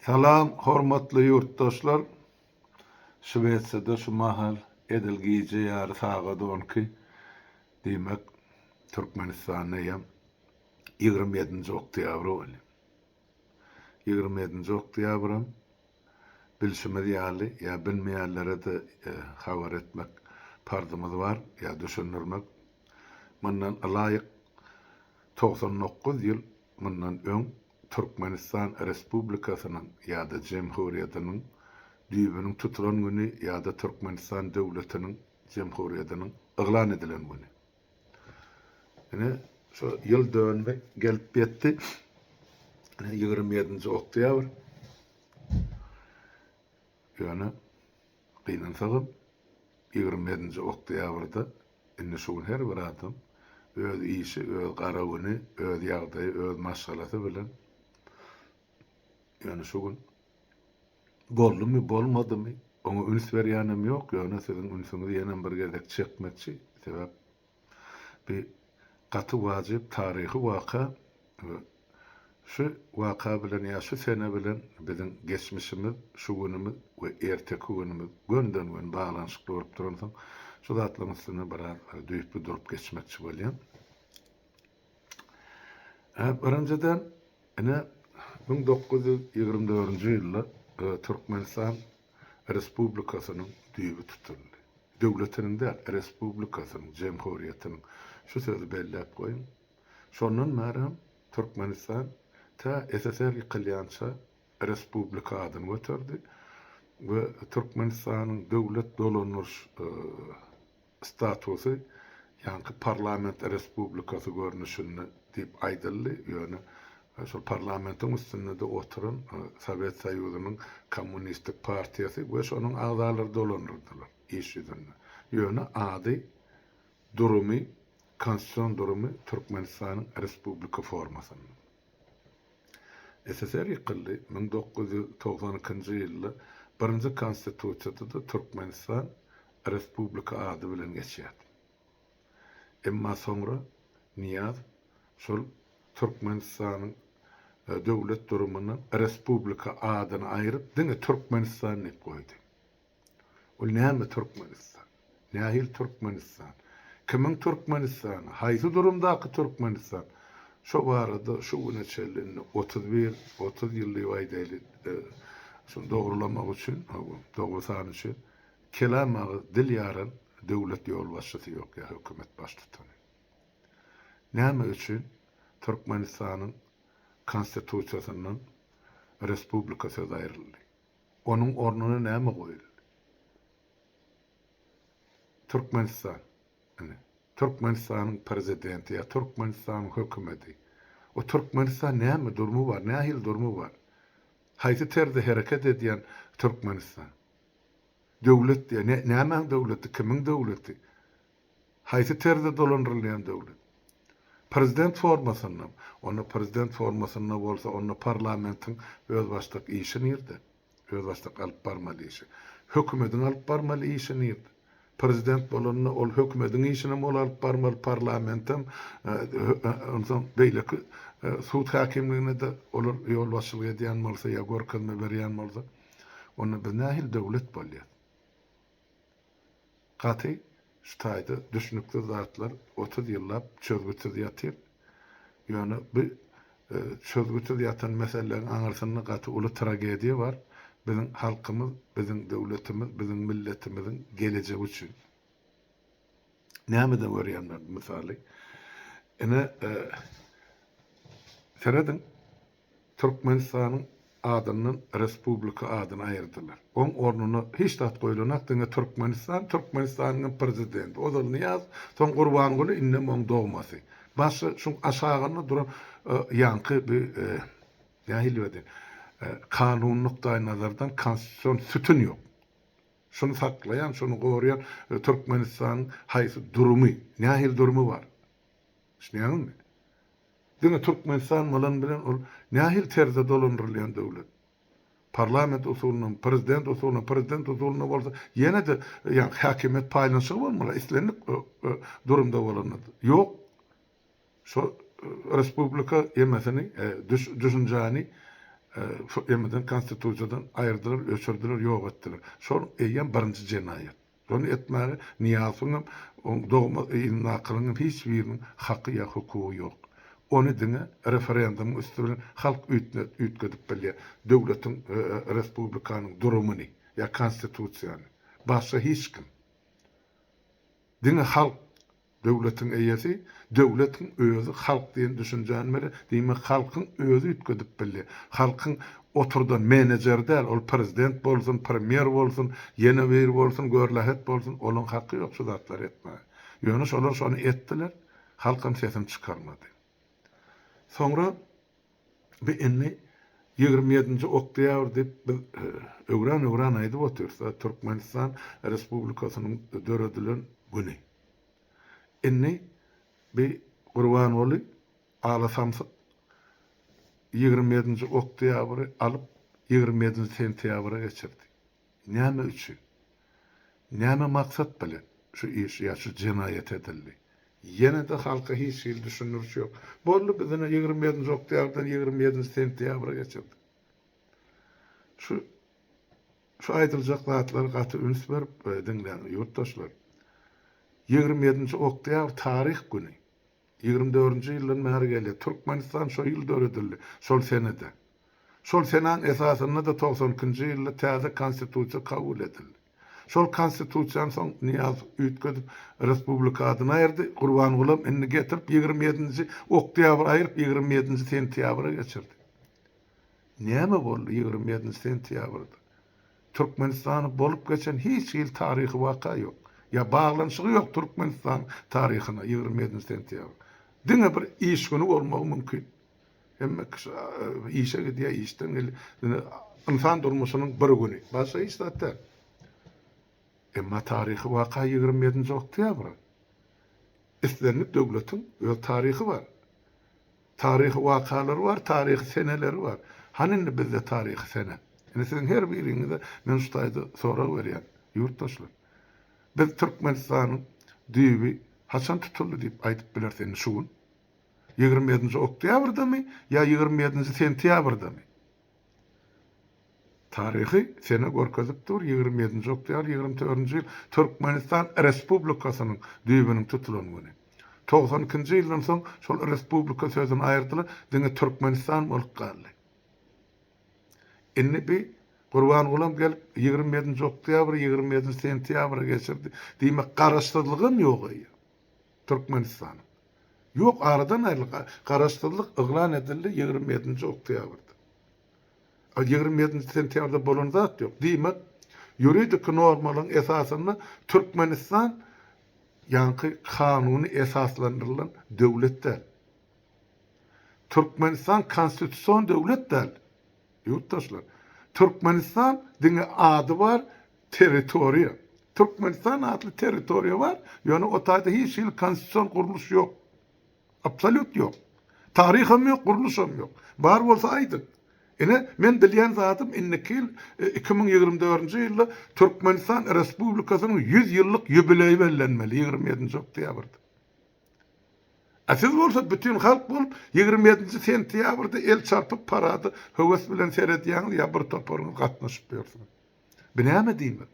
Salam hormatly ýurtdaşlar! Şwesiýada şu mahal edil gije ýary sagat 12, diýmek Türkmenistanda hem 27-nji oktýabr bolýar. 27-nji oktýabram bilşimiz ýaly ýa bilmeýänlere-de habar etmek parzymyz bar ýa düşündirmek. Mundan ylaýyk 99 ýyl mundan öň Türkmenistan Respublikasynyň ýa-da Jemhuriýetiniň düýbüniň tutulan güni ýa-da Türkmenistan döwletiniň Jemhuriýetiniň yglan edilen güni. Ine, şu ýyl dönümi gelip ýetdi. Ine, 27-nji oktýabr. Ýöne, gynansagam, 27-nji oktýabrda Indi şu gün her bir adam öz işi, öz gara güni, öz ýagdaýy, öz maşgalasy bilen ýöne şu gün boldumy, bolmadymy, oňa üns berýänem ýok, ýöne siziň ünsüňizi ýenem bir gezek çekmekçi, sebäp bi gaty wajyp taryhy waka we Şu waka bilen ýa şu sene bilen biziň geçmişimiz, şu günümiz we erteki günümiz gönden-göni baglanyşykly bolup duransoň, şu zatlaryň üstünde biraz düýpli durup geçmekçi bolýan. Birinjiden, ine, 1924-nji ýylda Türkmenistan Respublikasynyň düýbi tutuldy. Döwletiniň däl, respublikasynyň, jemhuriýetiniň. Şu sözi belläp goýuň. Şondan bärem Türkmenistan tä SSR ýykylýança respublika adyny göterdi we Türkmenistanyň döwlet dolandyryş statusy ýaňky parlament respublikasy görnüşinde diýip aýdyldy, ýöne şol parlamentiň üstünde-de oturan Sowet Soýuzynyň Kommunistik partiýasy we şonuň agzalary dolandyrdylar iş ýüzünde. Ýöne ady Durumy, konstitusion durumy Türkmenistanyň respublika formasynda. SSR ýykyldy, 1992-nji ýylda birinji konstitusiýada-da Türkmenistan respublika ady bilen geçýärdi. Emma soňra Nyýazow şol Türkmenistanyň döwlet durumyndan respublika adyny aýryp, diňe Türkmenistan diýip goýdy. Ol näme Türkmenistan? Nähili Türkmenistan? Kimiň Türkmenistany? Haýsy durumdaky Türkmenistan? Şo barada şu güne çenli indi 31, 30 ýyl diýip aýdaýly, şuny dogrulamak üçin, hawa, dogry san üçin, kelam agyz dil ýaran döwlet ýolbaşçysy ýok ýa hökümet baştutany. Näme üçin Türkmenistanyň Konstitusiýasyndan respublika sözi aýryldy? Onuň ornuna näme goýuldy? Türkmenistan. Ine, Türkmenistanyň prezidenti ýa Türkmenistanyň hökümeti. O Türkmenistan näme durumy bar, nähili durumy bar? Haýsy terzde hereket edýän Türkmenistan? Döwlet diýýär. Ne, nämäň döwleti, kimiň döwleti? Haýsy terzde dolandyrylýan döwlet? Prezident formasyndamy? Onda prezident formasynda bolsa, onda parlamentiň özbaşdak işi nirde? Özbaşdak alyp barmaly işi. Hökümediň alyp barmaly işi nirde? Prezident bolanda ol hökümediň işinem ol alyp barmaly, parlamentem, onsoň beýleki sud häkimligine-de olar ýolbaşçylyk edýän bolsa ýa görkezme berýän bolsa, onda biz nähili döwlet bolýas? Gaty şu taýda düşnüksiz zatlar 30 ýyllap çözgütsiz ýatyr. Ýöne bu çözgütsiz ýatan meseleleriň aňyrsynda gaty uly tragediýa bar. Biziň halkymyz, biziň döwletimiz, biziň milletimiziň gelejegi üçin. Nämeden görýän men bu mysaly? Ine, serediň, Türkmenistanyň adyndan Respublika adyny aýyrdylar. Oň ornuna hiç zat goýlanak diňe Türkmenistan, Türkmenistanyň hem prezidenti. Ozal Nyýazow, soň Gurbanguly, indem oň dogmasy. Başga şuň aşagynda duran ýaňky bir nähili diýeýin, kanuny nukdaýnazardan konstitusion sütün ýok. Şuny saklaýan, şuny goraýan Türkmenistanyň haýsy durumy, nähili durumy bar? Düşünýäňizmi? Diňe Türkmenistan bolan bilen ol nähili terzde dolandyrylýan döwlet? Parlament usulynda, prezident usulynda, prezident usulynda bolsa ýene-de ýa häkimiýet paýlanyşygy bolmaly, islendik durumda bolanda. Ýok. Şo respublika ýemesini, düşünjäni. Şu emeden konstitusiýadan aýyrdylar, öçürdiler, ýok etdiler. Şol eýýäm birinji jenaýat. Şony etmäge Nyýazowyň hem, oň dogma yzyndakylaryň hem hiç biriniň haky ýa hukugy ýok. Ony diňe referendumyň üsti bilen halk üýtgedip bilýär, döwletiň, respublikanyň durumyny ýa konstitusiýany. Başga hiç kim. Diňe halk Döwletiň eýesi, döwletiň özi halk diýen düşünjäni berýär. Diýmek, halkyň özi üýtgedip bilýär. Halkyň oturdan menejeri däl, ol prezident bolsun, premýer bolsun, ýene biri bolsun, görlähet bolsun, olaň haky ýok şu zatlary etmäge. Ýöne şolar şony etdiler, halkam sesini çykarmady. Soňra bi indi 27-nji oktýabr diýip biz öwran-öwran aýdyp otyrys, Türkmenistan Respublikasynyň döredilen güni. Indi bi Gurbanguly ala samsyk 27-nji oktýabry alyp 27-nji sentýabra geçirdi. Näme üçin? Näme maksat bilen şu iş ýa şu jenaýat edildi? Ýene-de halka hiç hili düşündiriş ýok. Boldy biz ine 27-nji oktýabrdan 27-nji sentýabra geçirdik. Şu şu aýdyljak zatlary gaty üns berip diňläň ýurtdaşlar. 27-nji oktýabr taryh güni. 24-nji ýyldan bäri gelýär. Türkmenistan şo ýyl döredildi, şol senede. Şol senaň esasynda-da 92-nji ýylda täze Konstitusiýa kabul edildi. Şol Konstitusiýany soň Nyýazow üýtgedip, respublika adyny aýyrdy, Gurbangulam indi getirip 27-nji oktýabr aýyryp 27-nji sentýabra geçirdi. Näme boldy 27-nji sentýabrda? Türkmenistanda bolup geçen hiç hili taryhy waka ýok. Ýa baglanyşygy ýok Türkmenistanyň taryhyna 27-nji sentýabr. Diňe bir iş güni bolmagy mümkin. Hemme kişi işe gidýär, işden gelýär. Ynsan durmuşynyň bir güni. Başga hiç zat däl. Emma taryhy waka 27-nji oktýabr. Islendik döwletiň öz taryhy bar. Taryhy wakalary bar, taryhy seneleri bar. Hany indi bizde taryhy sene? Indi siziň her biriňize men şu taýda sorag berýän, ýurtdaşlar. Biz Türkmenistanyň düýbi haçan tutuldy diýip aýdyp bileris indi şu gün? 27-nji oktýabrdamy ýa 27-nji sentýabrdamy? Taryhy sene görkezip dur, 27-nji oktýabr 24-nji ýyl Türkmenistan Respublikasynyň düýbüniň tutulan güni. 92-nji ýyldan soň şol respublika sözüni aýyrdylar, diňe Türkmenistan bolup galdy. Indi bi Gurbangulam gelip 27-nji oktýabr 27-nji sentýabra geçirdi. Diýmek garaşsyzlygam ýok eýýäm. Türkmenistanyň. Ýok, aradan aýryldy. Garaşsyzlyk yglan edildi 27-nji oktýabrda. A 27-nji sentýabrda bolan zat ýok. Diýmek, ýuridiki normalaryň esasynda Türkmenistan ýaňky kanuny esaslandyrylan döwlet däl. Türkmenistan konstitusion döwlet däl. Ýurtdaşlar, Türkmenistan diňe ady bar, territoriýa. Türkmenistan atly territoriýa bar, ýöne o taýda hiç hili konstitusion gurluş ýok. Absolýut ýok. Taryham ýok, gurluşam ýok. Bar bolsa aýdyň. Ine, men bilýän zadym indiki ýyl, 2024-nji ýylda Türkmenistan Respublikasynyň 100 ýyllyk ýubileýi bellenmeli, 27-nji oktýabrda. A siz bolsa bütin halk bolup 27-nji sentýabrda el çarpyp parada höwes bilen seredýäňiz ýa bir toparyňyz gatnaşyp ýörsüňiz. Bu näme diýmek?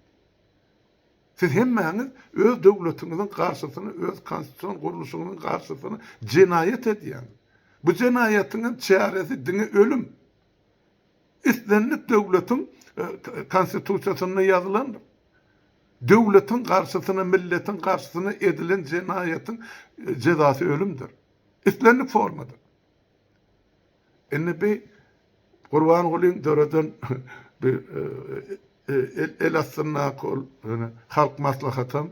Siz hemmäňiz öz döwletiňiziň garşysyna, öz konstitusion gurluşyňyzyň garşysyna jenaýat edýäňiz. Bu jenaýatyň hem çäresi diňe ölüm. Islendik döwletiň konstitusiýasynda ýazylandyr. Döwletiň garşysyna, milletiň garşysyna edilen jenaýatyň jezasy ölümdir. Islendik formada. Indi bi Gurbangulyň döreden bi el astyndaky ol halk maslahatam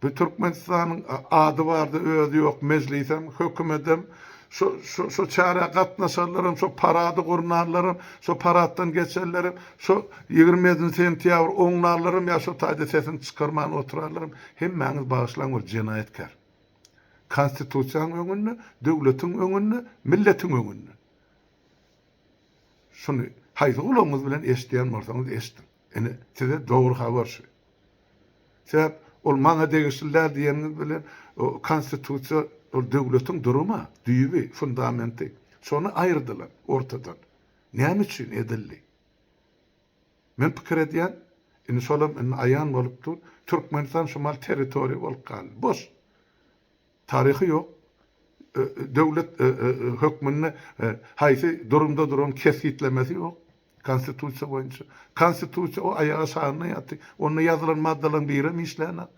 bi Türkmenistanyň ady bardy özi ýok mejlisem hökümedem şo şo şo çärä gatnaşanlaram şo parady gurnanlaram şo paraddan geçenlerem şo 27 sentýabr oňlanlaram ýa şo taýda sesini çykarman oturanlaram hemmäňiz bagyşlaň ol jenaýatkär. Konstitusiýanyň öňünde, döwletiň öňünde, milletiň öňünde. Şuny haýsy gulagyňyz bilen eşidýän bolsaňyz eşidiň. Ine, size dogry habar şu. Sebäp ol maňa degişli däl diýeniňiz bilen konstitusiýa ol döwletiň durumy, düýbi, fundamenti. Şony aýyrdylar ortadan. Näme üçin edildi? Men pikir edýän, indi şolam indi aýan bolup dur, Türkmenistan şu mal territoriýa bolup galdy. Boş. Taryhy ýok. Döwlet hökmünde haýsy durumda duran kesgitlemesi ýok. Konstitusiýa boýunça. Konstitusiýa o aýak aşagynda ýaty. Onda ýazylan maddalaryň birem işlänok.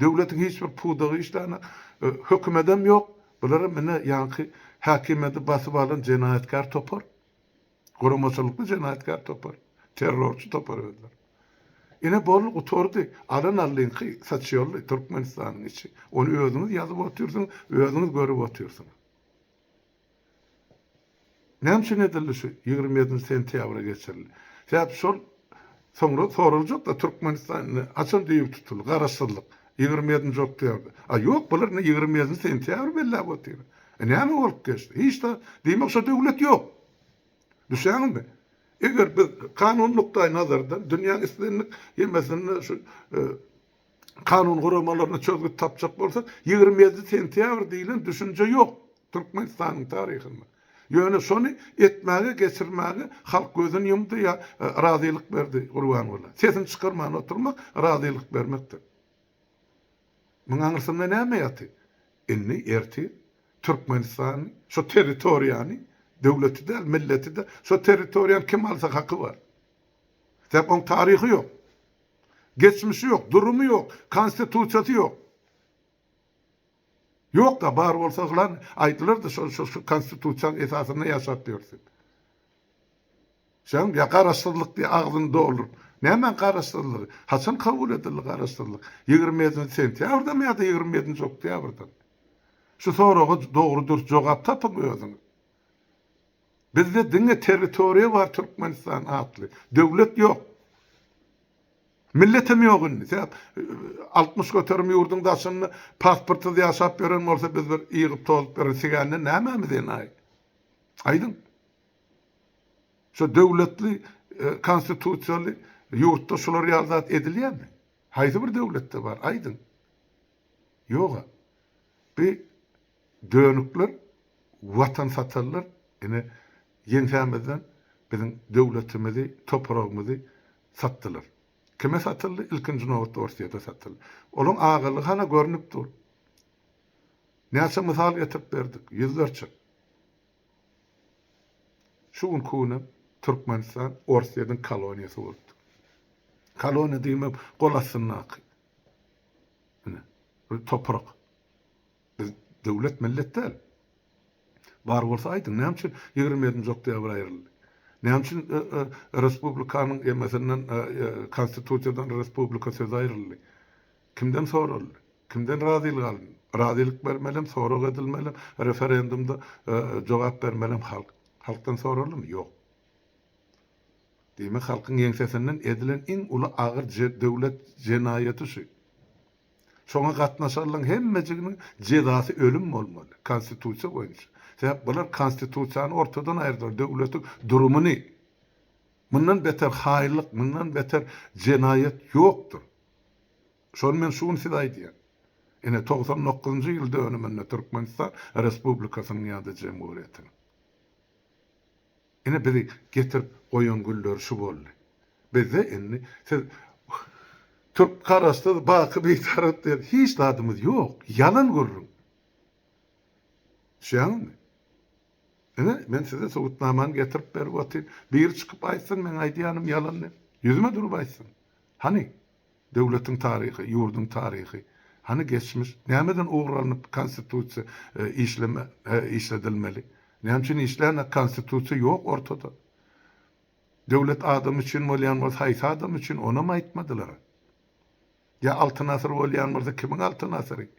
Döwletiň hiç bir pudagy işlänok. Hökümedem ýok. Bularam ine ýaňky häkimiýeti basyp alan jenaýatkär topar. Guramaçylykly jenaýatkär topar. Terrorçy topar özleri. Ine boldy gutardy. Alan allyňky saçýolly Türkmenistanyň içi. Ony özüňiz ýazyp otyrsyňyz, özüňiz görüp otyrsyňyz. Näme üçin edildi şu 27 sentýabra geçirildi? Sebäp şol soňra soraljak-da Türkmenistan indi haçan düýbi tutuldy? Garaşsyzlyk 27 oktýabrda. A ýok bular indi 27 sentýabr belläp otyr. E näme bolup geçdi? Hiç zat. Diýmek şo döwlet ýok. Düşýäňizmi? Eger biz kanun nukdaý nazardan dünýäň islendik ýemesinde şu e, kanun guramalaryna çözgüt tapjak bolsak, 27 sentýabr diýlen düşünje ýok Türkmenistanyň taryhynda. Ýöne şony etmäge, geçirmäge halk gözüni ýumdy ýa e, razylyk berdi Gurbanguly. Sesini çykarman oturmak razylyk bermekdir. Muň aňyrsynda näme ýaty? Indi ertir Türkmenistany, şo territoriýany, döwleti däl, milleti däl, şo territoriýany kim alsa haky bar. Sebäp oň taryhy ýok. Geçmişi ýok, durumy ýok, konstitusiýasy ýok. Ýok-da, bar bolsa yglan aýdylardy şo şo şu konstitusiýanyň esasynda ýaşap ýörüs diýip. Şoň ýa garaşsyzlyk diýip agzyny dolduryp. Nämäň garaşsyzlygy? Haçan kabul edildi garaşsyzlyk? 27-nji sentýabrdamy ýa-da 27-nji oktýabrdamy? Şu soraga dogry dürs jogap tapyň özüňiz. Bizde diňe territoriýa bar Türkmenistan atly. Döwlet ýok. Milletem ýok indi. Sebäp 60% ýurduň daşynda pasportsyz ýaşap ýören bolsa biz bir ýygyp tozup ýören sigenden nämämiz enaýy? Aýdyň. Şu döwletli, konstitusiýaly ýurtda şular ýaly zat edilýärmi? Haýsy bir döwletde bar? Aýdyň. Ýog-a. Bi dönükler, watan satanlar ine ýeňsämizden biziň döwletimizi, topragymyzy satdylar. Kime satyldy? Ilkinji nobatda Orsýete satyldy. Olaň agalygy hana görnüp dur. Näçe mysal getirip berdik? Ýüzlerçe. Şu günki günem Türkmenistan Orsýetiň koloniýasy bolupdyr. Koloniýa diýmek gol astyndaky. Ine, bir toprak. Biz döwlet millet däl. Bar bolsa aýdyň, näme üçin 27-nji oktýabr aýryldy? Näme üçin e, e, respublikanyň emesinden e, konstitusiýadan respublika sözi aýryldy? Kimden soraldy? Kimden razylyk alyndy? Razylyk bermelem, sorag edilmelem, referendumda jogap bermelem halk. Halkdan soraldymy? Ýok. Diýmek, halkyň ýeňsesinden edilen iň uly agyr döwlet jenaýaty şu. Şoňa gatnaşanlaryň hemmejiginiň jezasy ölüm bolmaly, konstitusiýa boýunça. Sebäp bular konstitusiýany ortadan aýyrdylar, döwletiň durumyny. Mundan beter haýynlyk, mundan beter jenaýat ýokdur. Şony men şu gün size aýdýan. Ine, 99-njy ýyl dönüminde Türkmenistan Respublikasynyň ýa-da Jemgyýetiniň. Ine bizi getirip goýan günleri şu boldy. Bizde indi siz Türk garaşsyz baky bitarap diýen hiç zadymyz ýok. Ýalan gürrüň. Düşýäňizmi? Ine men size subutnamany getirip berip otyryn. Biri çykyp aýtsyn meň aýdýanym ýalan diýip. Ýüzüme durup aýtsyn. Hany döwletiň taryhy, ýurduň taryhy? Hany geçmiş? Nämeden ugur alnyp konstitusiýa işleme işledilmeli? Näme üçin işlänok konstitusiýa ýok ortada. Döwlet adam üçin bolýan bolsa haýsy adam üçin onam aýtmadylar. Ýa altyn asyr bolýan bolsa kimiň altyn asyry?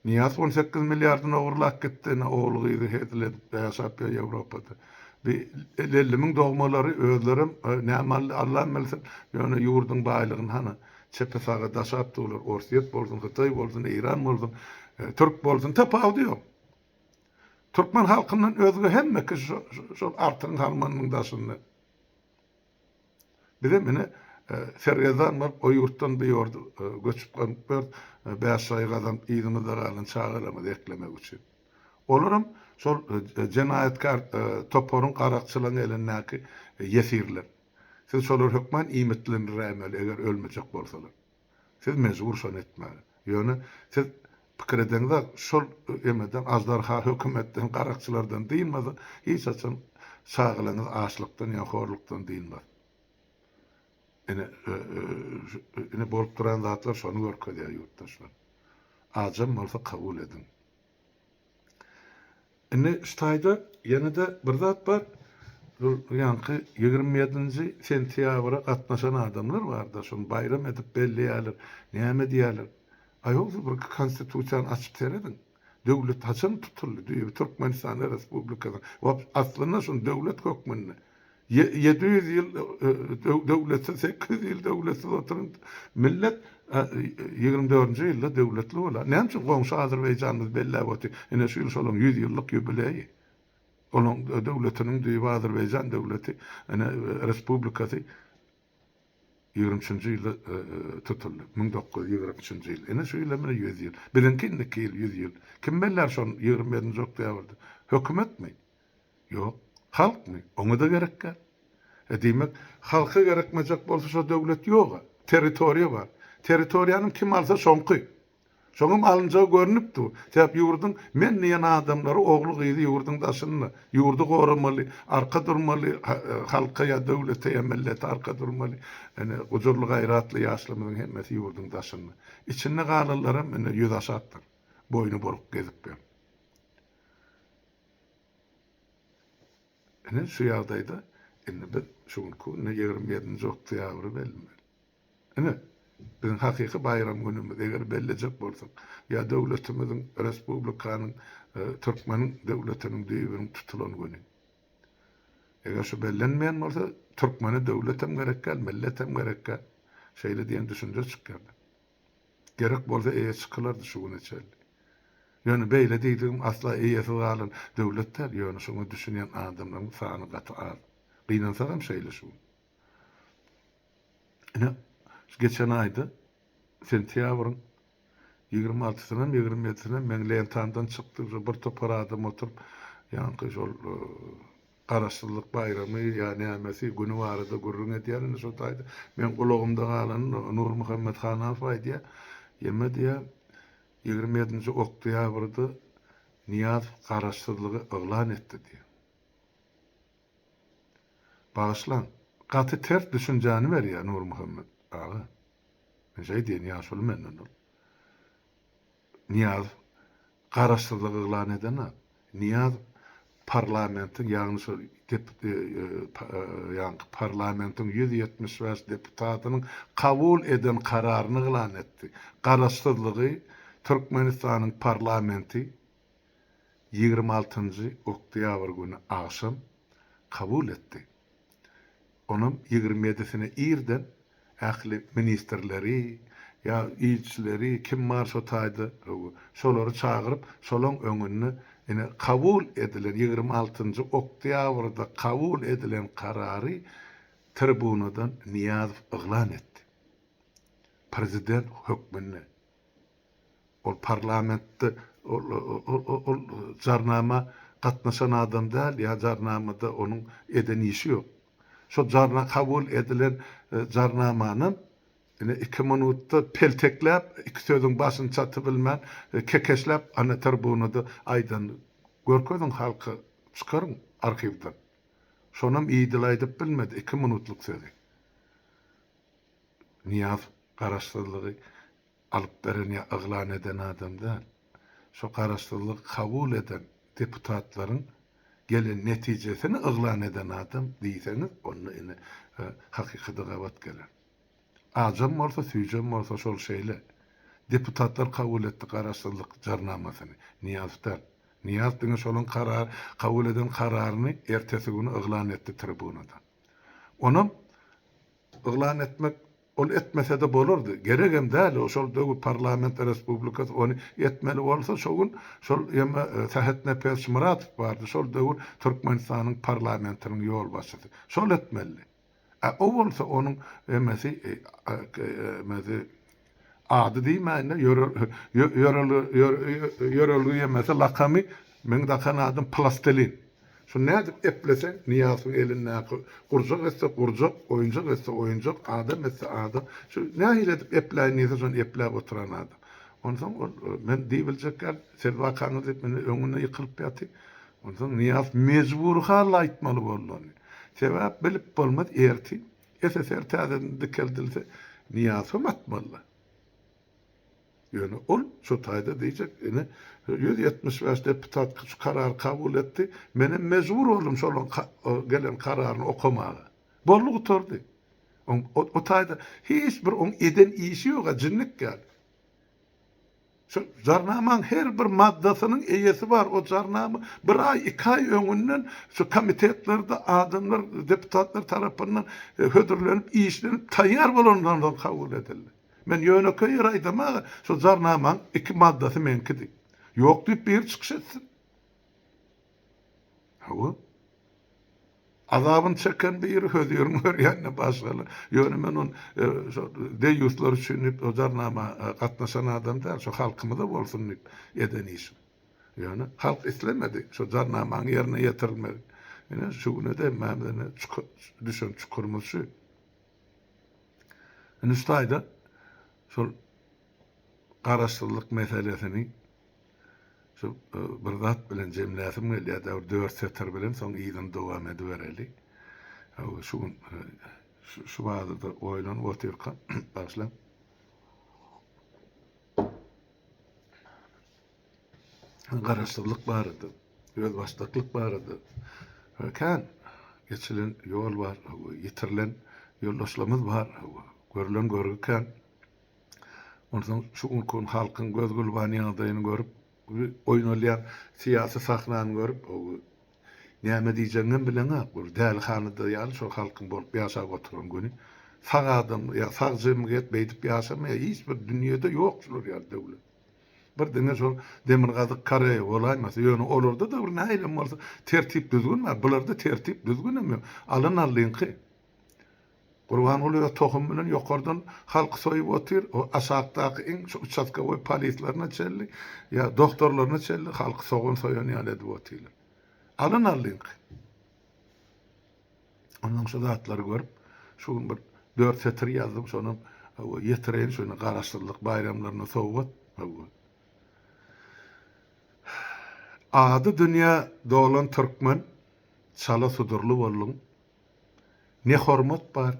Nyýazow 18 milliardyny ogurlap gitdi, ine ogly gyzy hezil edip ýaşap ýör Ýewropada. Bi Lellimiň dogmalary özlerem näme aldy Allam bilsin, ýöne ýurduň baýlygyny hana çepe saga daşap durlar, Orsýet bolsun, Hytaý bolsun, Eýran bolsun, Türk bolsun tapawudy ýok. Türkmen halkyndan özge hemme kişi şol Artygyň harmanynyň daşynda. Bizem ine sergezdan bolup o ýurtdan bu ýurda göçüp gelip ýörüs, bäş şaýy gazanyp yzymyzda galan çagalarymyzy eklemek üçin. Olaram Şol jenaýatkär toparyň garakçylaryň elindäki ýesirler. Siz şolary hökman iýmitlendiräýmeli, eger ölmejek bolsalar. Siz mejbur şony etmäge. Ýöne siz pikir edeňizä şol emeden aždarha hökümetden garakçylardan dynmasa hiç haçan çagalaňyz açlykdan ýa horlukdan dynmaz. Ine ine bolup duran zatlar şony görkezýär ýurtdaşlar. Ajam bolsa kabul ediň. Indi şu taýda ýene-de bir zat bar. Şol ýaňky 27-nji sentýabra gatnaşan adamlar bar-da, şony baýram edip belleýärler, näme edýärler. Aý ýogsa bir konstitusiýany açyp serediň. Döwlet haçan tutuldy? Düýbi Türkmenistan Respublikasynyň. Wap aslynda şuny döwlet hökmünde 700 ýyl döwletsiz, 800 ýyl döwletsiz oturan millet 24-nji ýylda döwletli bolar. Näme üçin goňşy Azerbaýjanymyz belläp otyr? Ine şu ýyl şolaryň 100 ýyllyk ýubileýi. Olaryň döwletiniň düýbi Azerbaýjan döwleti, ine respublikasy 23-nji ýylda tutuldy. 1923-nji ýyl. Ine şu ýyl hem ine 100 ýyl. Biziňki indiki ýyl 100 ýyl. Kim bellär şony 27-nji oktýabrda? Hökümetmi? Ýok. Halkmy? Oňa-da gerek däl. E diýmek, halka gerekmejek bolsa şo döwlet ýog-a. Territoriýa bar. Territoriýanyň kim alsa şoňky. Şoňam alynjagy görnüp dur. Sebäp ýurduň men diýen adamlary ogly-gyzy ýurduň daşynda. Ýurdy goramaly, arka durmaly, halka ýa döwlete ýa millete arka durmaly. Ine, gujurly-gaýratly ýaşlarymyzyň hemmesi ýurduň daşynda. Içinde galanlaram ine ýüzi aşakdyr. Boýny buruk gezip ýör. Ine, şu ýagdaýda indi biz şu günki günde 27-nji oktýabry bellemeli. Ine, biziň hakyky baýram günümiz, eger bellejek bolsak, ýa döwletimiziň, respublikanyň, e, türkmeniň döwletiniň düýbüniň tutulan güni. Eger şu bellenmeýän bolsa, türkmene döwletem gerek däl, milletem gerek däl. Şeýle diýen düşünje çykýar. Gerek bolsa eýe çykylardy şu güne çenli. Ýöne beýle diýdigim asla eýesiz galan döwlet däl, ýöne şoňa düşünýän adamlaryň sany gaty az. Gynansagam şeýle şu gün. Ine, şu geçen aýda sentýabryň 26-synam, 27-sinem meň lentamdan çykdy, şo bir topar adam oturyp, ýaňky şol Garaşsyzlyk baýramy ýa nämesi güni barada gürrüň edýär indi şo taýda meň gulagymda galany Nurmuhammet Hanafow aýdýar ýeme diýýär 27-nji oktýabrda Nyýazow garaşsyzlygy yglan etdi diýýär. Bagyşlaň, gaty ters düşünjäni berýär Nurmuhammet aga. Men şeý diýen ýaşuly menden ol. Nyýazow garaşsyzlygy yglan edenok. Nyýazow parlamentiň, ýagny şol ýaňky parlamentiň 175 deputatynyň kabul eden kararyny yglan etdi. Garaşsyzlygy Türkmenistanyň parlamenti 26-njy oktýabr güni agşam kabul etdi. Onam 27-sine irden ähli ministrleri ýa ilçileri kim bar şo taýda şolary çagyryp şolaň öňünde ine kabul edilen 26-njy oktýabrda kabul edilen karary tribunadan Nyýazow yglan etdi. Prezident hökmünde. Ol parlamentde ol jarnama gatnaşan adam däl ýa jarnamada onuň eden işi ýok. Şo jarna kabul edilen jarnamanam ine iki minutda peltekläp iki sözüň başyny çatybilmän kekeşläp ana tribunada aýdan görkeziň halka çykaryň arhiwden. Şonam idil aýdyp bilmedi iki minutlyk sözi. Nyýazow garaşsyzlygy alyp beren ýa yglan eden adam däl. Şo garaşsyzlygy kabul eden deputatlaryň gelen netijesini yglan eden adam diýseňiz, onda ine hakykata gabat geler. Ajam bolsa, süýjem bolsa şol şeýle. Deputatlar kabul etdi garaşsyzlyk jarnamasyny, Nyýazow däl. Nyýazow diňe şolaň karar kabul eden kararyny ertesi güni yglan etdi tribunadan. Onam yglan etmek Ol etmese-de bolardy. Geregem däl o şol döwür parlament respublikasy ony etmeli bolsa şo gün şol ýeme Sähetnepes Myradow bardy şol döwür Türkmenistanyň parlamentiniň ýolbaşçysy. Şol etmelidi. A o bolsa onuň emesi emesi ady diýmäýin-de ýörelge ýörelge ýemesi lakamy. Meň dakan adym Plastelin. Şu nädip epleseň, Nyýazowyň elindäki gurjak etse gurjak, oýunjak etse oýunjak, adam etse adam. Şu nähili edip epläýin diýse, şony epläp oturan adam. Onsoň ol, men diýibiljek ýaly, siz wakaňyz diýip, meni öňünde ýykylyp ýaty. Onsoň Nyýazow mejbury halda aýtmaly boldy ony. Sebäp bilip bolmaz, ertir SSR täzeden dikeldilse, Nyýazowam atmaly-da. Ýöne ol şo taýda diýjek, ine, 175 deputat şu karary kabul etdi, menem mejbur boldum şolaryň gelen kararyny okamaga. Boldy gutardy. Oň o taýda hiç bir oň eden işi ýok-a, jinnik ýaly. Şu jarnamaň her bir maddasynyň eýesi bar, o jarnama bir aý, iki aý öňünden şu komitetlerde adamlar, deputatlar tarapyndan hödürlenip, işlenip taýýar bolandan soň kabul edildi. Men ýönekeý ýer aýdamaga, şo jarnamaň iki maddasy meňkidi. Ýok diýip biri çykyş etsin. Hawa. Azabyny çeken biri, hözirini görýän-de başgalar. Ýöne men ony şo deýýuslar üçin diýip o jarnama gatnaşan adam däl, şo halkymyza bolsun diýip eden işim. Ýöne halk islemedi şo jarnamaň ýerine ýetirilmegi. Ine şu güne-de hemmämiz ine düşen çukurymyz şu. Indi şu taýda şol garaşsyzlyk meselesini şu e, bir zat bilen jemläsim gelýär-de, bir dört setir bilen soň yzyny dowam edibereli. Şu gün e, şu, şu barada oýlanyp otyrkam, bagyşlaň. Garaşsyzlyk barada, özbaşdaklyk barada kän geçilen ýol bar, ýitirilen ýoldaşlarymyz bar, görlen görgi kän. Onsoň şu günki gün halkyň göz-gülban ýagdaýyny görüp, oýnalýan syýasy sahnany görüp, näme diýjegiňem bileňok, bir dälihanada ýaly şol halkyň bolup ýaşap oturan güni. Sag adam ýa sag jemgyýet beýdip ýaşamaýar, hiç bir dünýede ýok şular ýaly döwlet. Bir diňe şol Demirgazyk Koreýa bolaýmasa, ýöne olarda-da bir nähilem bolsa tertip-düzgün bar. Bularda tertip-düzgünem ýok. Alan allyňky. Gurbanguly öz tohumy bilen ýokardan halky soýup otyr, o aşakdaky iň şu uçastkowoý polislerine çenli ýa doktorlaryna çenli halky sogan soýan ýaly edip otyrlar. Alan allyňky. Ondan şu zatlary görüp, şu gün bir dört setir ýazdym, şonam ýetireýin şuny Garaşsyzlyk baýramlaryna sowgat. Ady dünýä dolan türkmen, çala sudurly bolduň. Ne hormat bar,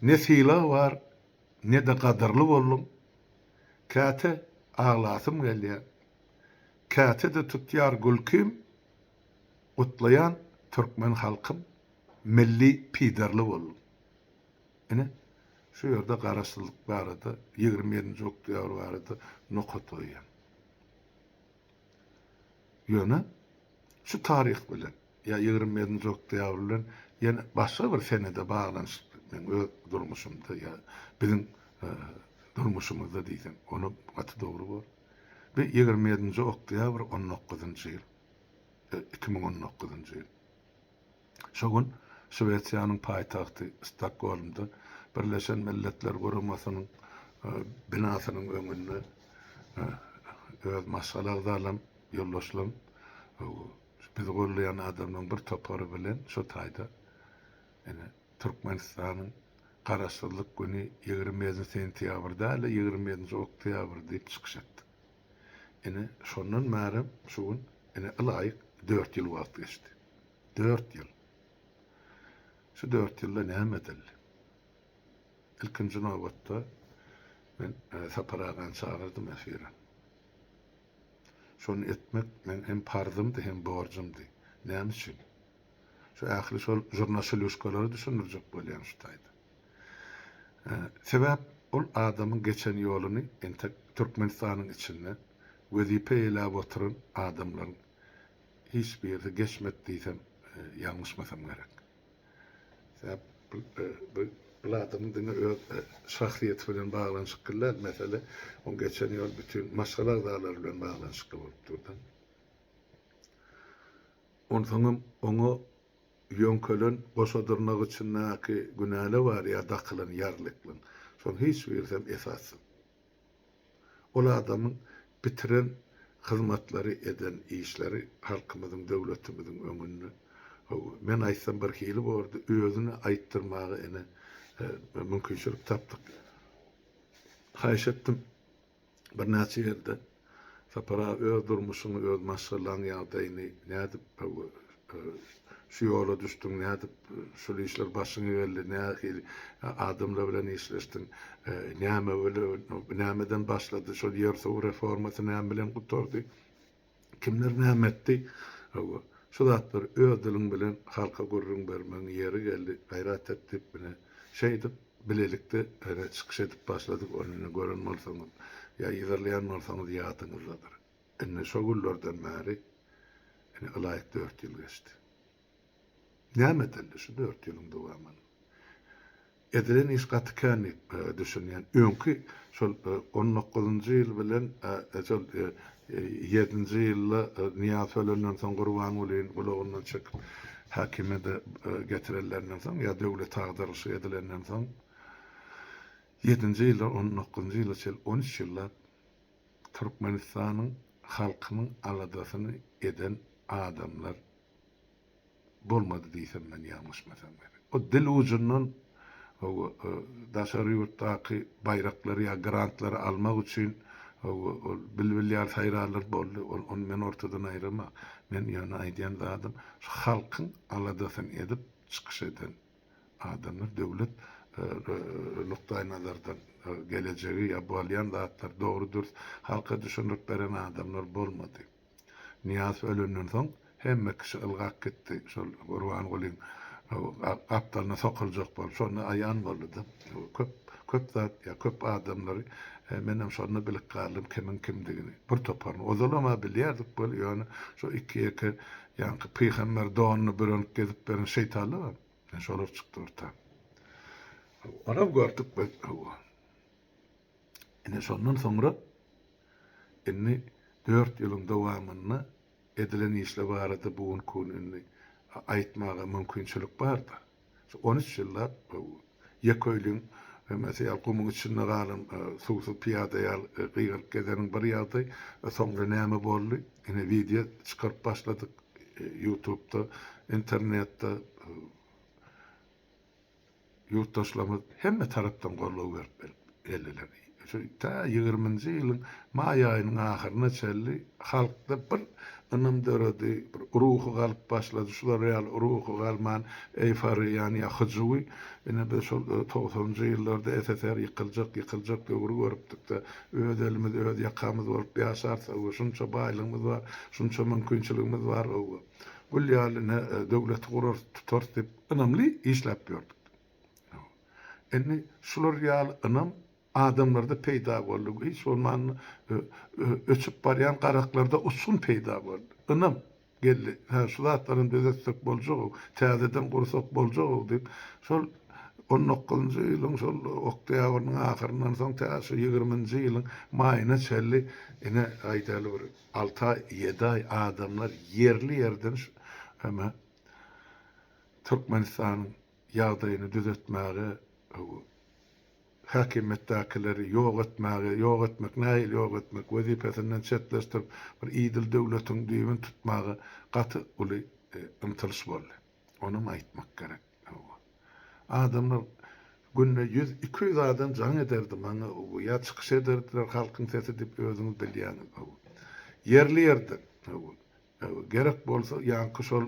ne sylag bar, ne-de gadyrly bolduň. Käte aglasym gelýär, käte-de tutýar gülkim, Gutlaýan türkmen halkym milli piderli bolduň. Ine, şu ýerde garaşsyzlyk barada, 27-nji oktýabr barada nokat goýýan. Ýöne şu taryh bilen ýa 27-nji oktýabr bilen ýene başga bir senede baglanyşykly meň öz durmuşymda ýa biziň e, durmuşymyzda diýseň, ony gaty dogry bor. Bu 27-nji oktýabr 19-njy ýyl. 2019-njy ýyl. Şo gün Şwesiýanyň paýtagty Stokgolmda Birleşen Milletler Guramasynyň binasynyň öňünde öz maşgala agzalarym, ýoldaşlarym, bizi goldaýan adamlaryň bir topary bilen şo taýda ine Türkmenistanyň Garaşsyzlyk güni 27 sentýabr däl-de, 27 oktýabr diýip çykyş etdik. Ine, şondan bärem şu gün, ine, ylaýyk dört ýyl wagt geçdi. Dört ýyl. Şu dört ýylda näme edildi? Ilkinji nobatda men e, Sapar agany çagyrdym efire. Şony etmek meň hem parzymdy, hem borjumdy. Näme üçin? Şu ähli şol žurnaşylýuşkalary düşündirjek bolýan şu taýda. Sebäp ol adamyň geçen ýoluny entek Türkmenistanyň içinde wezipe eýläp oturan adamlaryň hiç birisi geçmedi diýsem ýalňyşmasam gerek. Sebäp bu adamyň diňe öz şahsyýeti bilen baglanyşykly däl mesele, oň geçen ýoly bütin maşgala agzalary bilen baglanyşykly bolup durdy. Onsoňam oňa Ýöňkelen goşa dyrnak içindäki günäle bar ýa dakylan ýarlyklyň, şoň hiç birisem esassyz. Ol adamyň bitiren hyzmatlary, eden işleri halkymyzyň, döwletimiziň öňünde, hawa, men aýtsam birhili bordy, özüne aýtdyrmaga ine mümkinçilik tapdyk. Haýyş etdim. Birnäçe ýerde Sapar aga öz durmuşyňy, öz maşgalaň ýagdaýyny nädip şu ýola düşdüň, nädip şul işler başyňa geldi, nähili adamlar bilen işleşdiň, näme bilen, nämeden başlady, şol ýer-suw reformasy näme bilen gutardy, Kimler näme etdi? Hawa, şu zatlary öz diliň bilen halka gürrüň bermegiň ýeri geldi, gaýrat et diýip, ine, şeýdip, bilelikde ine, çykyş edip başladyk, ony ine, gören bolsaňyz ýa yzarlaýan bolsaňyz ýadyňyzdadyr. Indi şo günlerden bäri ine, ylaýyk dört ýyl geçdi. Näme edildi şu dört ýylyň dowamynda? Edilen iş gaty kän diýip düşünýän. Öňki şol on dokuzynjy ýyl bilen şol ýedinji ýylda Nyýazow ölenden soň Gurbangulyny gulagyndan çekip häkimiýete getirenlerinden soň ýa döwlet agdarylyşyk edilenden soň ýedinji ýyldan on dokuzynjy ýyla çenli on üç ýyllap Türkmenistanyň halkynyň aladasyny eden adamlar bolmady diýsem men ýalňyşmasam gerek. O dil ujundan hawa daşary ýurtdaky baýraklary ýa grantlary almak üçin hawa ol bilbil ýaly saýranlar boldy. Ol ony men ortadan aýyrama. Men ýöne aýdýan zadym şu halkyň aladasyny edip çykyş eden adamlar döwlet nukdaýnazardan gelejegi ýa bolýan zatlary dogry dürs halka düşündirip beren adamlar bolmady. Nyýazow ölenden soň hemme kişi ylgap gitdi şol Gurbangulyň gapdalyna sokuljak bolup. Şonda aýan boldy-da. Köp, köp zat ýa köp adamlary menem şonda bilip galdym kimiň kimdigini. Bir toparyny. Ozalam-a bilýärdik weli, ýöne şo iki-ýeke ýaňky pygamber donuny bürenip gezip beren şeýtanlar bar. Ine şolar çykdy orta. Onam gördük biz. Ine şondan soňra indi dört ýylyň dowamynda edilen işler barada bu günki gün indi aýtmaga mümkinçilik bardyr. Şu 13 ýyllap ýeke öýlüň hemmesi ýaly gumuň içinde galan suwsuz pyýada ýaly gygyryp gezeniň bir ýagdaý. Soňra näme boldy? Ine wideo çykaryp başladyk ýutubda, internetde. Ýurtdaşlarymyz hemme tarapdan goldaw berip geldiler. Şu tä ýigriminji ýylyň maý aýynyň ahyryna çenli halkda bir ynam döredi, bir ruhy galyp başlady. Şular ýaly ruhy galman eýforiýany ýa hyjuwy ine biz şol togsanynjy ýyllarda SSR ýykyljak, ýykyljak döwri görüpdik-de, öz elimiz, öz ýakamyz bolup ýaşarys, hawa, şunça baýlygymyz bar, şunça mümkinçiligimiz bar, hawa, gül ýaly ine döwleti gurarys, tutarys diýip, Ynamly işläp ýördük. Indi şular ýaly ynam adamlarda peýda boldy. Hiç bolmanda öçüp barýan garaklarda uçgun peýda boldy. Ynam geldi. Hä, şu zatlaram düzetsek boljag-ow, täzeden gursak boljag-ow diýip, şol on dokuzynjy ýylyň şol oktýabrynyň ahyryndan soň tä şu ýigriminji ýylyň maýyna çenli ine aýdaly bir alty aý, ýedi aý adamlar ýerli-ýerden şu Türkmenistanyň ýagdaýyny düzetmäge, häkimiýetdäkileri ýok etmäge, ýok etmek, nähili ýok etmek, wezipesinden çetleşdirip, bir idil döwletiň düýbüni tutmaga gaty uly ymtylyş boldy. Onam aýtmak gerek. Adamlar günde ýüz, 200 adam jaň ederdi maňa, ýa çykyş ederdiler, halkyň sesi diýip özüňiz bilýäňiz. Ýerli-ýerden. Gerek bolsa ýaňky şol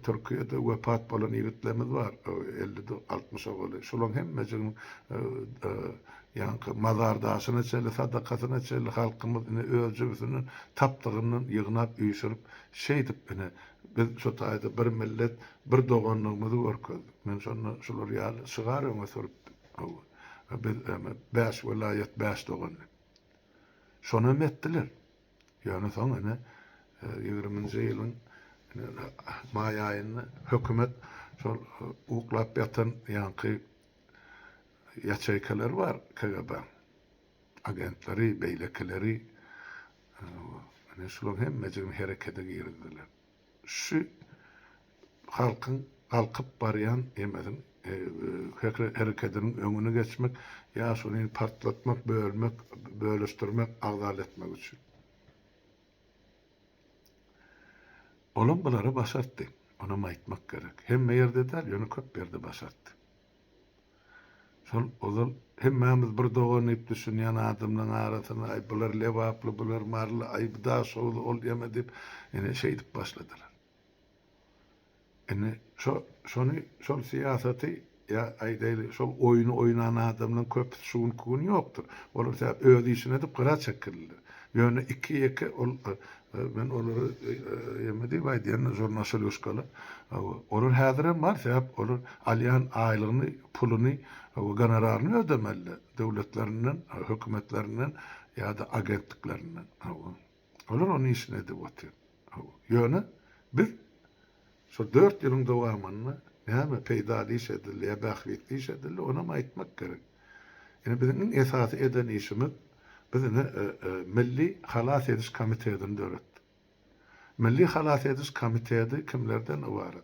Türkiýede wepat bolan ýigitlerimiz bar, ellide altmyşa golaý. Şolaň hemmejiginiň ýaňky mazar daşyna çenli, sadakasyna çenli halkymyz ine öz jübüsinden tapdygyndan ýygnap üýşürip, şeýdip ine biz şo taýda bir millet, bir doganlygymyzy görkezdik. Men şonda şular ýaly şygar öňe sürüpdim. Hawa. Biz bäş welaýat, bäş dogan diýip. Şonam etdiler. Ýöne soň ine ýigriminji ýylyň maý aýynda hökümet şol uklap ýatan ýaňky ýaçeýkalar bar KGB-iň agentleri, beýlekileri ine şularyň hemmejigini herekete girizdiler. Şu halkyň galkyp barýan emesiniň herekediniň öňüne geçmek, ýa şony partlatmak, bölmek, bölüşdirmek, agzal etmek üçin. Olam bulara başartdy. Onam aýtmak gerek. Hemme ýerde däl, ýöne köp ýerde başartdy. Şol ozal hemmämiz bir dogan diýip düşünýän adamlaryň arasynda aý bular lebaply, bular maryly, aý bu daşoguzly, ol ýeme diýip ine şeýdip başladylar. Indi şo şony şol syýasaty ýa aýdaýly şol oýny oýnan adamlaryň köpüsi şu günki gün ýokdur. Olar sebäp öz işini edip gyra çekildiler. Ýöne iki-ýeke ol men olary ýeme diýip aýdýan žurnaşalýuşkalar. Olar häzirem bar sebäp olar alýan aýlygyny, puluny, gonoraryny ödemeliler döwletlerinden, hökümetlerinden ýa-da agentliklerinden. Olar onuň işini edip otyr. Ýöne biz şol dört ýylyň dowamynda näme peýdaly iş edildi ýa bähbitli iş edildi, onam aýtmak gerek. Ine biziň iň esasy eden işimiz biz ine Milli halas ediş komitetini döretdik. Milli halas ediş komiteti kimlerden ybarat?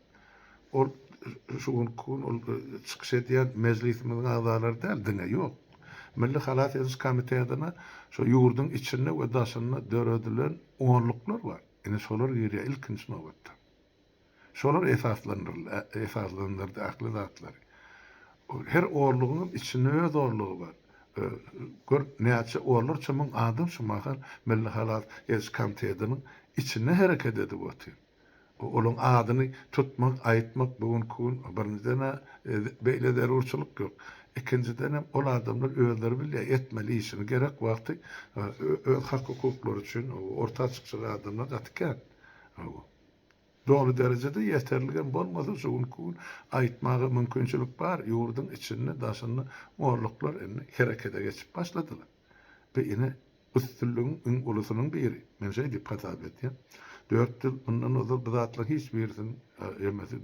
Ol şu günki gün ol çykyş edýän mejlisimiziň agzalary däl diňe, ýok. Milli halas ediş komitetine şo ýurduň içinde we daşynda döredilen onluklar bar. Ine şolar girýär ilkinji nobatda. Şolar esaslandyryldy, esaslandyrdy ähli zatlary. Her onlugyň hem içinde öz onlugy bar. Gör, näçe onlarça müň adam şu mahal Milli halas ediş komitetiniň içinde hereket edip otyr. Olaň adyny tutmak, aýtmak bu günki gün birinjiden-ä beýle zerurçylyk ýok. Ikinjidenem ol adamlar özleri bilýär etmeli işini gerek wagty öz hak-hukuklary üçin orta çykjak adamlar gaty kän. Doly derejede ýeterligem bolmasa şu günki gün aýtmaga mümkinçilik bar, ýurduň içinde, daşynda morluklar indi herekete geçip başladylar. Bu ine Üstünligiň iň ulusynyň biri. Men şeý diýip hasap edýän. 4 ýyl mundan ozal bu zatlaryň hiç birisiniň emesi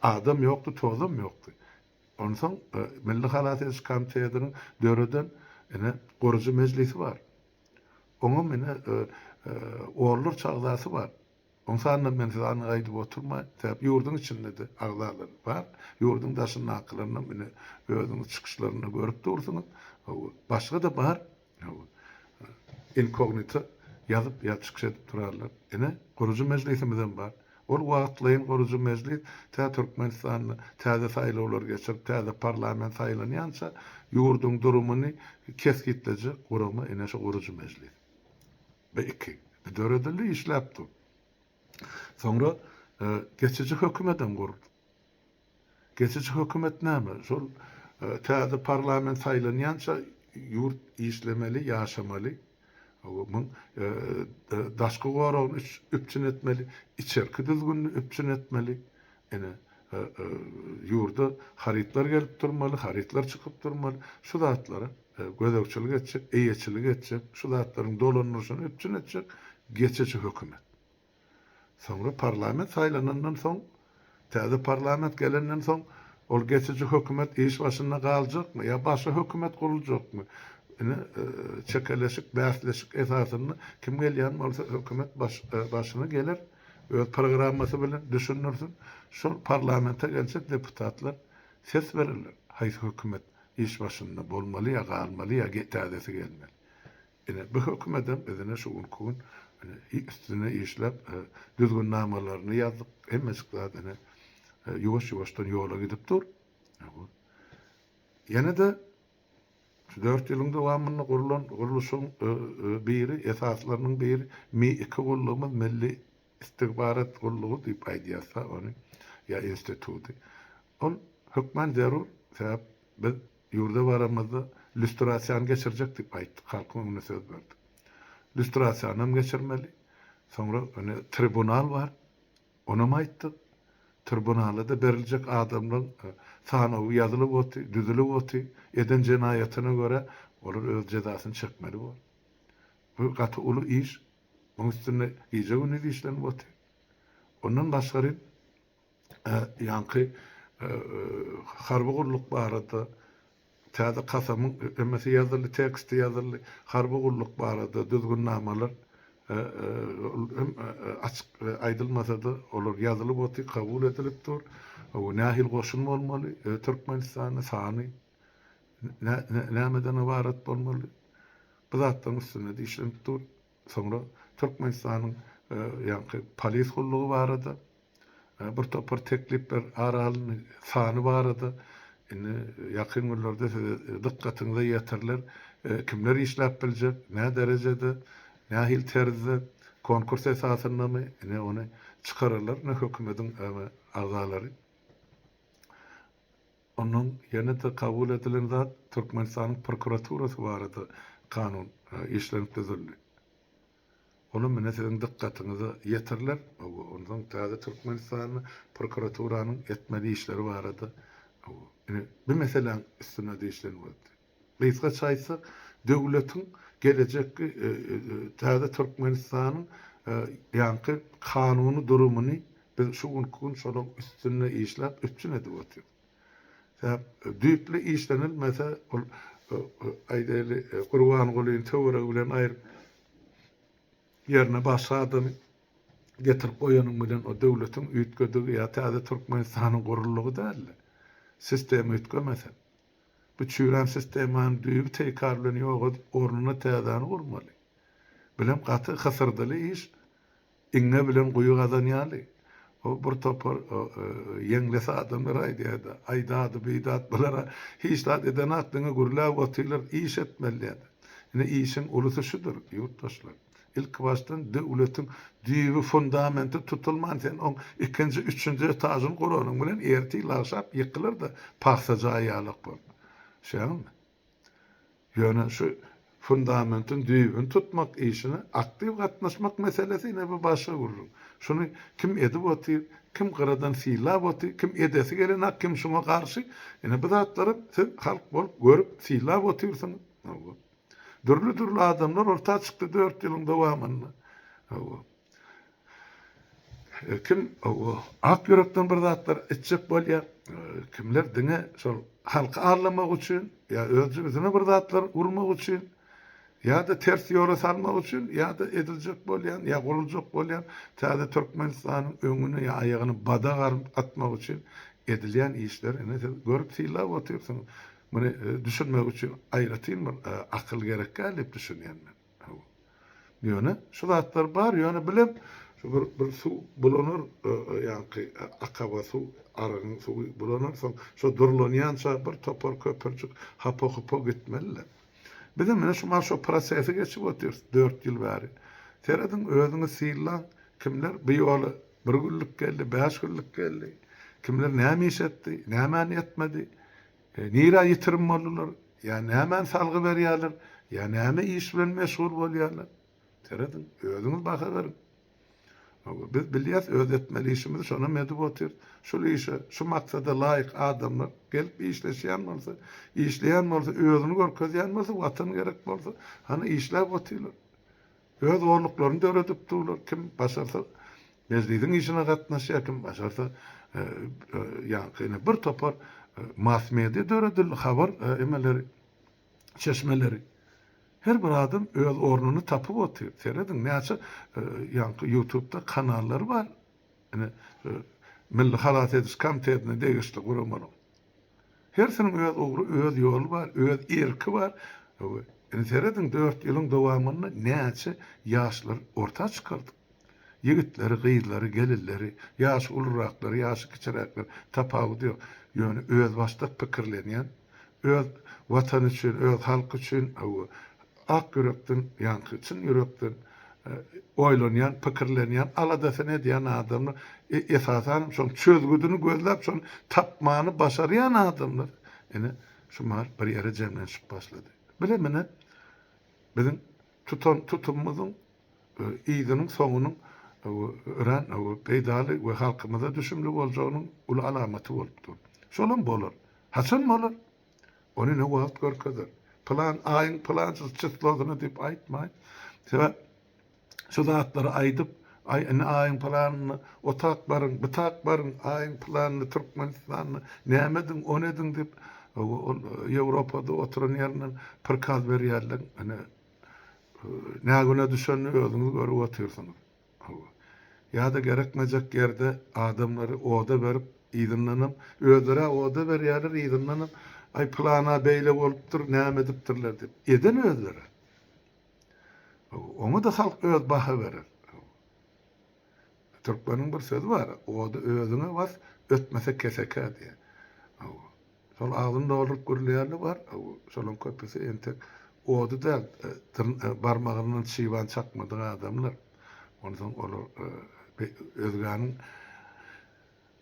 adam ýokdy, tozam ýokdy. Onsoň Milli halas ediş komitetiniň döreden ine gurujy mejlisi bar. Oňam ine onlarça agzasy bar. Oň sanynam men size anyk aýdyp oturmaýyn. Sebäp ýurduň içinde-de agzalar bar. Ýurduň daşyndakylarynam ine özüňiz çykyşlarynda görüp dursuňyz. Hawa, başga-da bar. Hawa. Inkognito ýazyp ýa çykyş edip durarlar. Ine, gurujy mejlisimizem bar. Ol wagtlaýyn gurujy mejlis tä Türkmenistanda täze saýlawlar geçirip, täze parlament saýlanýança ýurduň durumyny kesgitlejek gurama ine şu gurujy mejlis. Bu iki. Bu döredildi, işläp dur. Soňra geçiji hökümetem guruldy. Geçiji hökümet näme? Şol täze parlament saýlanýança ýurt işlemeli, ýaşamaly. Muň daşky goragyny üpjün etmeli, içerki düzgünini üpjün etmeli. Ine, ýurda harytlar gelip durmaly, harytlar çykyp durmaly. Şu zatlara gözegçilik etjek, eýeçilik etjek, şu zatlaryň dolandyryşyny üpjün etjek geçiji hökümet. Soňra parlament saýlanandan soň, täze parlament gelenden soň, ol geçiji hökümet iş başynda galjakmy ýa başga hökümet guruljakmy? Ine, çekeleşik, bäsleşik esasynda kim gelýän bolsa hökümet başyna geler. Öz programmasy bilen düşündirsin. Şol parlamente geljek deputatlar ses bererler. Haýsy hökümet iş başynda bolmaly ýa galmaly ýa täzesi gelmeli. Ine bu hökümetem biz ine şu günki gün üstünde işläp düzgünnamalaryny ýazdyk. Hemmejik zat ine ýuwaş-ýuwaşdan ýola gidip dur. Ýene-de Şu dört ýylyň dowamynda gurlan gurluşygyň biri, esaslarynyň biri Mi iki gullugymyz Milli istihbarat gullugy diýip aýdýarys-da ony ýa instituty. Ol hökman zerur, sebäp biz ýurda baramyzda lýustrasiýany geçirjek diýip aýtdyk, halkyň öňünde söz berdik. Lýustrasiýanam geçirmeli. Soňra ine tribunal bar. Onam aýtdyk. Tribunala-da beriljek adamlaryň sanawy ýazylyp oty, düzülip oty, eden jenaýatyna görä olar öz jezasyny çekmeli bor. Bu gaty uly iş. Muň üstünde gije-gündiz işlenip oty. Ondan başgary ýaňky harby gulluk barada Täze kasamyň hemmesi ýazyldy, teksti ýazyldy. Harby gulluk barada düzgünnamalar ol hem açyk aýdylmasa-da, olar ýazylyp otyr, kabul edilip dur. Nähili goşun bolmaly Türkmenistanda, sany nämeden ybarat bolmaly? Bu zatlaryň üstünde-de işlenip dur. Soňra Türkmenistanyň Ýaňky polis gullugy barada bir topar teklipler ara alyndy, sany barada. Indi ýakyn günlerde size dykgatyňyza ýetiriler. Kimler işläp biljek, nä derejede, nähili terzde, konkurs esasyndamy, ine ony çykararlar ine hökümediň agzalary. Ondan ýene-de kabul edilen zat Türkmenistanyň prokuraturasy barada kanun işlenip düzüldi. Olam ine siziň dykgatyňyza ýetiriler. Onsoň täze Türkmenistanda prokuraturanyň etmeli işleri barada ine bu meseläň üstünde-de işlenip otdy. Gysgaça aýtsak, döwletiň gelejekki täze Türkmenistanyň ýaňky kanuny durumyny biz şu günki gün şolaň üstünde işläp üpjün edip otyrys. Sebäp düýpli işlenilmese ol aýdaýly Gurbangulyny töweregi bilen aýryp ýerine başga adamy getirip goýanyň bilen o döwletiň üýtgedigi ýa täze Türkmenistanyň guruldygy däldi. Sistema üýtgemese. Bu çüýrän sistemany düýbi teýkar bilen ýok edip ornuna täzäni gurmaly. Bilem gaty hysyrdyly iş. Iňňe bilen guýy gazan ýaly. O bir topar ýeňles adamlar aýdýarda, aý dady bidat bulara hiç zat edenak diňe gürläp otyrlar iş etmeli diýýärdi. Ine işiň ulusy şudur ýurtdaşlar. Ilki başdan döwletiň düýbi fundamenti tutulman sen oň ikinji üçünji etažyny guranyň bilen ertir lagşap ýykylar-da pagsa jaý ýalak bolup. Şeýdäňmi? Ýöne şu fundamentiň düýbüni tutmak işine aktiw gatnaşmak meselesi ine bu başga gürrüň. Şuny kim edip otyr, kim gyradan synlap otyr, kim edesi gelenak, kim şuňa garşy, ine bu zatlaram siz halk bolup görüp synlap otyrsyňyz. Hawa. Dürli-dürli adamlar orta çykdy dört ýylyň dowamynda. Hawa. Kim ak ýürekden bir zatlar etjek bolýar, kimler diňe şol halky aldamak üçin ýa öz jübüsine bir zatlar urmak üçin ýa-da ters ýola salmak üçin ýa-da ediljek bolýan ýa guruljak bolýan täze Türkmenistanyň öňüne ýa aýagyny badak atmak üçin edilýän işler ine siz görüp synlap otyrsyňyz. Muny düşünmek üçin aýratyn bir akyl gerek däl diýip düşünýän men. Ýöne şu zatlar bar, ýöne bilem şu bir bir suw bulanar, ýaňky akaba suw, arygyň suwy bulanar, soň şo durlanýança bir topar köpürjik hapa-hupa gitmeli-le. Bizem ine şu mal şo prosesi geçip otyrys dört ýyl bäri. Serediň, özüňiz synlaň, kimler bu ýola bir günlük geldi, bäş günlük geldi, kimler näme iş etdi, nämäni etmedi. Nirä ýitirim boldular? Ýa nämäni salgy berýärler? Ýa näme iş bilen meşgul bolýarlar? Serediň, özüňiz baha beriň. Biz bilýäs öz etmeli işimizi, şonam edip otyrys. Şul işe, şu maksada laýyk adamlar gelip işleşýän bolsa, işleýän bolsa, özüni görkezýän bolsa, Watan gerek bolsa, hany işläp otyrlar. Öz orluklaryny döredip durlar. Kim başarsa mejlisiň işine gatnaşýar, kim başarsa ýaňky ine bir topar mass media döredildi, habar emeleri, çeşmeleri. Her bir adam öz ornuny tapyp otyr. Serediň, näçe ýaňky ýutubda kanallary bar. Ine Milli halas ediş komitetine degişli guramalaryň. Hersiniň öz ugry, öz ýoly bar, öz erki bar. Indi serediň, dört ýylyň dowamynda näçe ýaşlar orta çykardyk. Ýigitleri, gyzlary, gelinleri, ýaşy uluraklary, ýaşy kiçiräkleri, tapawudy ýok. Ýöne özbaşdak pikirlenýän, öz Watany üçin, öz halky üçin ak ýürekden, ýaňky çyn ýürekden oýlanýan, pikirlenýän, aladasyny edýän adamlar, esasanam şoň çözgüdini gözläp, şony tapmany başarýan adamlar, ine, şu mahal bir ýere jemlenişip başlady. Bile mine, biziň tutan tutumymyzyň yzynyň, soňunyň örän peýdaly we halkymyza düşümli boljagynyň uly alamaty bolup dur. Şolam bolar. Haçan bolar? Ony ne wagt görkezer. Pylan aýyň pylança çyslosyna diýip aýtmaý. Sebäp şu zatlary aýdyp, aý indi aýyň pylanyna otak baryň, butak baryň, aýyň pylanyna Türkmenistanda näme ediň, ony ediň diýip, ol Ýewropada oturan ýerinden prikaz berýärler. Ine nä güne düşenini özüňiz görüp otyrsyňyz. Hawa. Ýa-da gerekmejek ýerde adamlary oda berip, yzyndanam, özleri-ä oda berýärler, yzyndanam, aý, pylan-a beýle bolupdyr, näme edipdirler diýip. Eden özleri. Hawa. Oňa-da halk öz baha berer. Hawa. Türkmeniň bir sözi bar, Ody özüňe bas, ötmese kesekä diýýär. Hawa. Şol agzyny dolduryp gürleýänler bar, hawa, şolaryň köpüsi entek ody däl, barmagyndan çyban çakmadyk adamlar. Onsoň olar özgäniň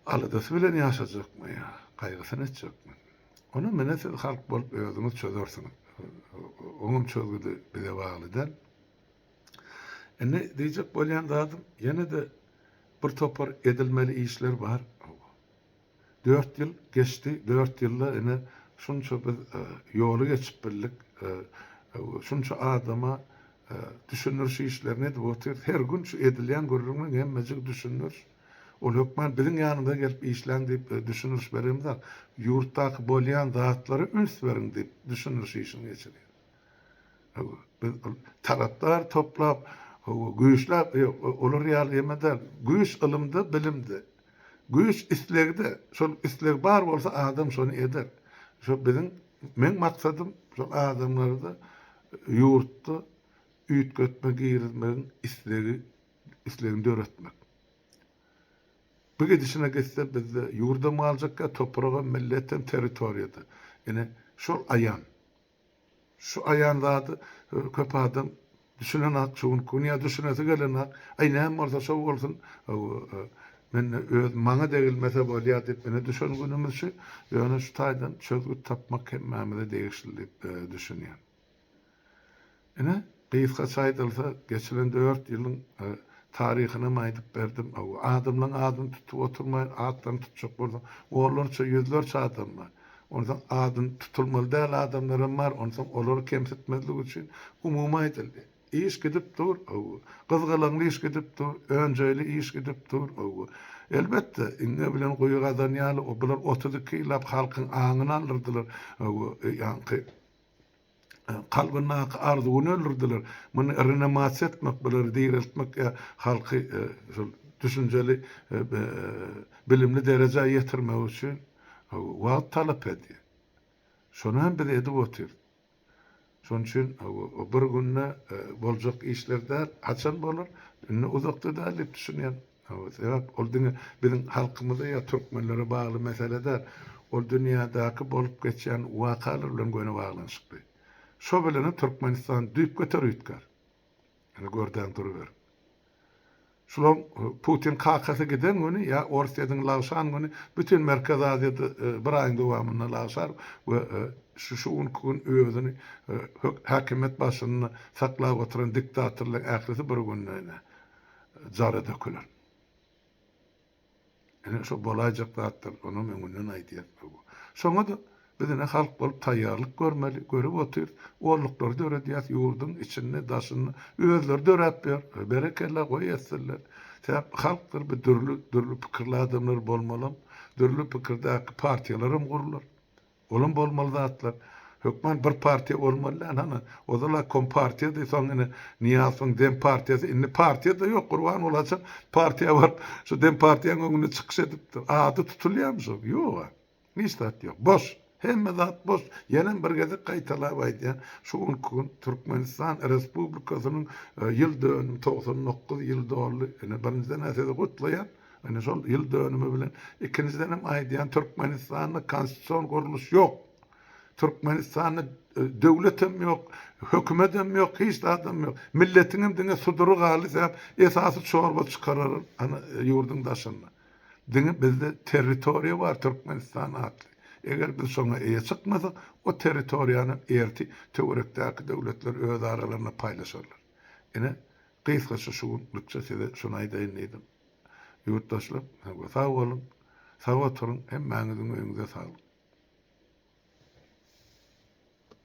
aladasy bilen ýaşajakmy ýa gaýgysyny etjekmi? Ony mine siz halk bolup özüňiz çözersiňiz. Oňam çözgüdi bize bagly däl. Indi diýjek bolýan zadym, ýene-de bir topar edilmeli işler bar. Dört ýyl geçdi, dört ýylda ine şunça biz ýoly geçip bildik, şunça adama düşündiriş işlerini edip otyrys. Her gün şu edilýän gürrüňiň hemmejigi düşündiriş. Ol hökman biziň ýanymyza gelip işläň diýip düşündiriş beremzok. Ýurtdaky bolýan zatlara üns beriň diýip düşündiriş işini geçirýär. Biz tarapdar toplap, güýçläp, ýok, olar ýaly ýeme däl. Güýç ylymda, bilimde. Güýç islegde. Şol isleg bar bolsa adam şony eder. Şo biziň, meň maksadym şol adamlarda ýurtda üýtgetme girizmegiň islegi, islegini döretmek. Bu gidişine gitse bizde ýurdam galjak ýa topragam, milletem, territoriýada. Ine, şol aýan. Şu aýan zady köp adam düşünenak şu günki gün ýa düşünesi gelenak. Aý näme bolsa şo bolsun. Men öz maňa degilmese bolýar diýip ine düşen günümiz şu. Ýöne şu taýdan çözgüt tapmak hemmämize degişli diýip düşünýän. Ine, gysgaça aýdylsa, geçilen dört ýylyň taryhynam aýdyp berdim. Adamlaryň adyny tutup oturmaýyn, atlaryny tutjak bolsaň, onlarça, ýüzlerçe adam bar. Onsoň adyny tutulmaly däl adamlaram bar, onsoň olary kemsitmezlik üçin umumy aýdyldy. Iş gidip dur, gyzgalaňly iş gidip dur, önjeýli iş gidip dur. Elbetde, iňňe bilen guýy gazan ýaly, bular 32 ýyllap halkyň aňyny aldyrdylar, ýaňky kalbyndaky arzuwyny öldürdiler. Muny reanimasiýa etmek, bulary direltmek ýa halky şol düşünjeli, bilimli derejä ýetirmek üçin wagt talap edýär. Şony hem biz edip otyrys. Şonuň üçin bir günde boljak işler däl, haçan bolar? Indi uzakda däl diýip düşünýän. Sebäp ol diňe biziň halkymyza ýa türkmenlere bagly mesele däl. Ol dünýädäki bolup geçýän wakalar bilen göni baglanyşykly. Şo bilenem Türkmenistan düýpgöter üýtgär. Ýöne gördäň duruber. Şulaň Putin kakasy giden güni ýa Orsýetiň lagşan güni bütin Merkezi Aziýada bir aýyň dowamynda lagşar we şu şu günki gün özüni häkimiýet başynda saklap oturan diktatorlaryň ählisi bir günde ine jara döküler. Ine şo bolaýjak zatlar, onam öňünden aýdýan. Şoňa-da biz ine halk bolup taýýarlyk görmeli, görüp otyrys. Orluklary döredýäs ýurduň içinde, daşynda. Özleri döräp ýör. Berekella, goý etsinler. Sebäp halkdyr, bir dürli, dürli pikirli adamlar bolmalam. Dürli pikirdäki partiýalaram gurlar. Olam bolmaly zatlar. Hökman bir partiýa bolmaly däl hany. Ozal-a kompartiýady, soň ine Nyýazowyň Dempartiýasy, indi partiýa-da ýok. Gurbanguly haçan partiýa baryp, şu Dempartiýaň öňünde çykyş edipdir. Ady tutulýarmy şo? Ýog-a. Hiç zat ýok. Boş. Hemme zat boş. Ýenem bir gezek gaýtalap aýdýan, şu günki gün Türkmenistan Respublikasynyň ýyl dönümi 99 ýyl doldy. Ine birinjiden-ä sizi gutlaýan. Ine şol ýyl dönümi bilen. Ikinjidenem aýdýan Türkmenistanda konstitusion gurluş ýok. Türkmenistanda döwletem ýok, hökümetem ýok, hiç zadam ýok. Milletiňem diňe sudury galdy, sebäp esasy çorba çykarar ana ýurduň daşynda. Diňe bizde territoriýa bar Türkmenistan atly. Eger biz şoňa eýe çykmasak, o territoriýany erti töwerekdäki döwletler öz aralarynda paýlaşarlar. Ine, gysgaça şu günlükçe size şuny aýdaýyn diýdim. Ýurtdaşlar, sag boluň, sag oturyň, hemmäňiziň öýüňize saglyk.